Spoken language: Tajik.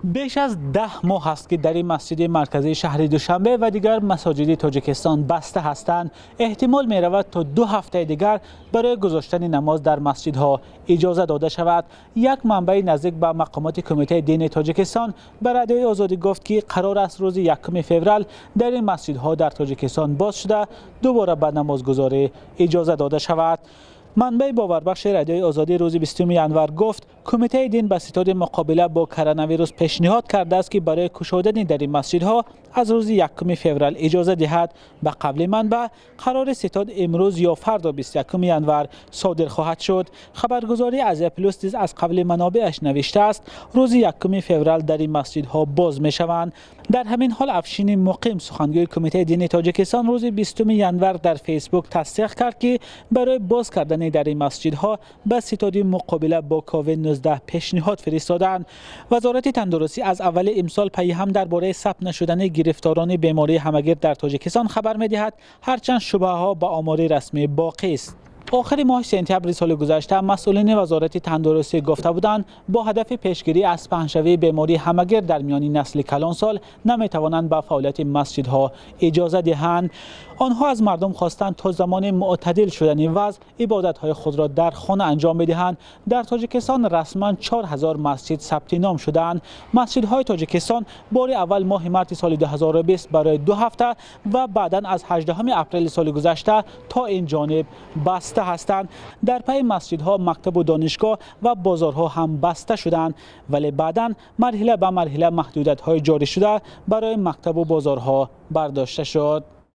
Беш аз 10 моҳ аст, ки дари масҷиди марказии шаҳри Душанбе ва дигар масоҷиди Тоҷикистон баста ҳастанд. Эҳтимол меравад, то 2 ҳафтаи дигар барои гузоштани намоз дар масҷидҳо иҷоза дода шавад. Як манбаи наздик ба мақомоти Кумитаи дини Тоҷикистон ба Радиои Озодӣ гуфт, ки қарор аст рӯзи 1 феврал дари масҷидҳо дар Тоҷикистон боз шуда, дубора ба намозгузорӣ иҷоза дода шавад. Манбаи боварбахши Радиои Озодӣ рӯзи 20 январ гуфт, Кумитаи дин ба ситоди муқобила бо коронавирус пешниҳод кардааст, ки барои кушодани дари масҷидҳо аз рӯзи 1 феврал иҷоза диҳад. Ба қавли манбаъ, қарори ситод имрӯз ё фардо, 21 январ, содир хоҳад шуд. Хабаргузории Азия Плюс низ аз қавли манобеаш навиштааст, рӯзи 1 феврал дари масҷидҳо боз мешаванд. Дар ҳамин ҳол, Афшини Муқим, сухангӯи Кумитаи дини Тоҷикистон, рӯзи 20 январ дар Фейсбук тасдиқ кард, ки барои боз кардани дари масҷидҳо ба ситоди муқобила бо ковид 19 пешниҳод фиристодаанд. Вазорати тандурустӣ аз аввали имсол пайи ҳам дар бораи сабт нашудани гирифторони бемории ҳамагир дар Тоҷикистон хабар медиҳад, ҳарчанд шубҳаҳо ба омори расмӣ боқист. Охири моҳи сентябри соли гузашта масъулини Вазорати тандурустӣ гуфта буданд, бо ҳадафи пешгирӣ аз паҳншавии бемории ҳамагир дар миёни насли калонсол наметавонанд ба фаъолияти масҷидҳо иҷоза диҳанд. Онҳо аз мардум хостанд, то замони мӯътадил шудани вазъ ибодатҳои худро дар хона анҷом бидиҳанд. Дар Тоҷикистон расман 4000 масҷид сабти ном шудаанд. Масҷидҳои Тоҷикистон бори аввал моҳи марти соли 2020 барои 2 ҳафта ва баъдан аз 18 апрели соли гузашта то ин ҷониб баста ҳастанд. Дар пайи масҷидҳо мактабу донишгоҳ ва бозорҳо ҳам баста шуданд, вале баъдан марҳила ба марҳила маҳдудиятҳои ҷорӣ шуда барои мактабу бозорҳо бардошта шуд.